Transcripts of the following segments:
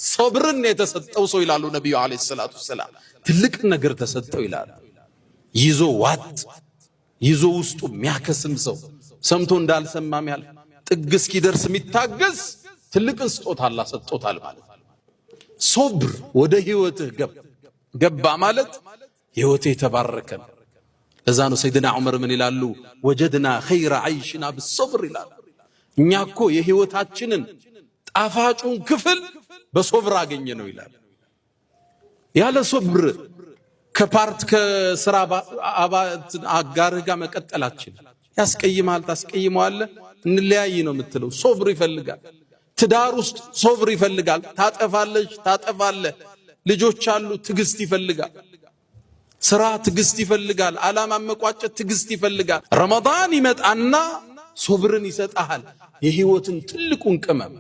ሶብርን የተሰጠው ሰው ይላሉ ነቢዩ عليه الصلاة والسلام፣ ትልቅ ነገር ተሰጠው ይላሉ። ይዞ ዋጥ ይዞ ውስጡ የሚያከስም ሰው፣ ሰምቶ እንዳልሰማ የሚያልፍ፣ ጥግ እስኪደርስ የሚታገስ ትልቅን ስጦታ አላህ ሰጥቶታል ማለት ነው። ሶብር ወደ ህይወትህ ገባ ማለት ህይወትህ የተባረከ ነው። ለዛ ነው ሰይድና ዑመር ምን ይላሉ? وجدنا خير عيشنا بالصبر ይላሉ። እኛ እኮ የህይወታችንን ጣፋጩን ክፍል በሶብር አገኘ ነው ይላል። ያለ ሶብር ከ part ከስራ አጋርህ ጋር መቀጠላችን ያስቀይማል፣ ታስቀይመዋለህ፣ እንለያይ ነው የምትለው። ሶብር ይፈልጋል። ትዳር ውስጥ ሶብር ይፈልጋል። ታጠፋለች፣ ታጠፋለህ። ልጆች አሉ፣ ትዕግስት ይፈልጋል። ስራ ትዕግስት ይፈልጋል። ዓላማ መቋጨት ትዕግስት ይፈልጋል። ረመዳን ይመጣና ሶብርን ይሰጣሃል። የህይወትን ትልቁን ቅመም፣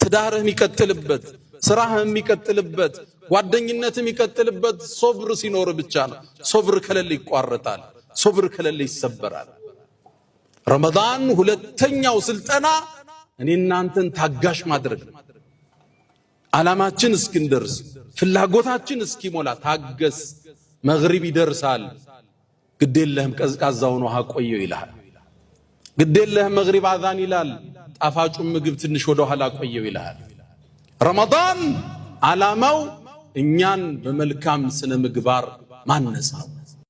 ትዳርህ የሚቀጥልበት፣ ስራህ የሚቀጥልበት፣ ጓደኝነት የሚቀጥልበት ሶብር ሲኖር ብቻ ነው። ሶብር ከሌለ ይቋረጣል። ሶብር ከሌለ ይሰበራል። ረመዳን ሁለተኛው ስልጠና እኔ እናንተን ታጋሽ ማድረግ ነው። ዓላማችን እስክንደርስ፣ ፍላጎታችን እስኪሞላ ታገስ። መግሪብ ይደርሳል፣ ግዴለህም ቀዝቃዛውን ውሃ ቆየው ይልሃል። ግዴለህም መግሪብ አዛን ይላል፣ ጣፋጩን ምግብ ትንሽ ወደ ኋላ ቆየው ይልሃል። ረመዳን ዓላማው እኛን በመልካም ስነ ምግባር ማነጽ ነው።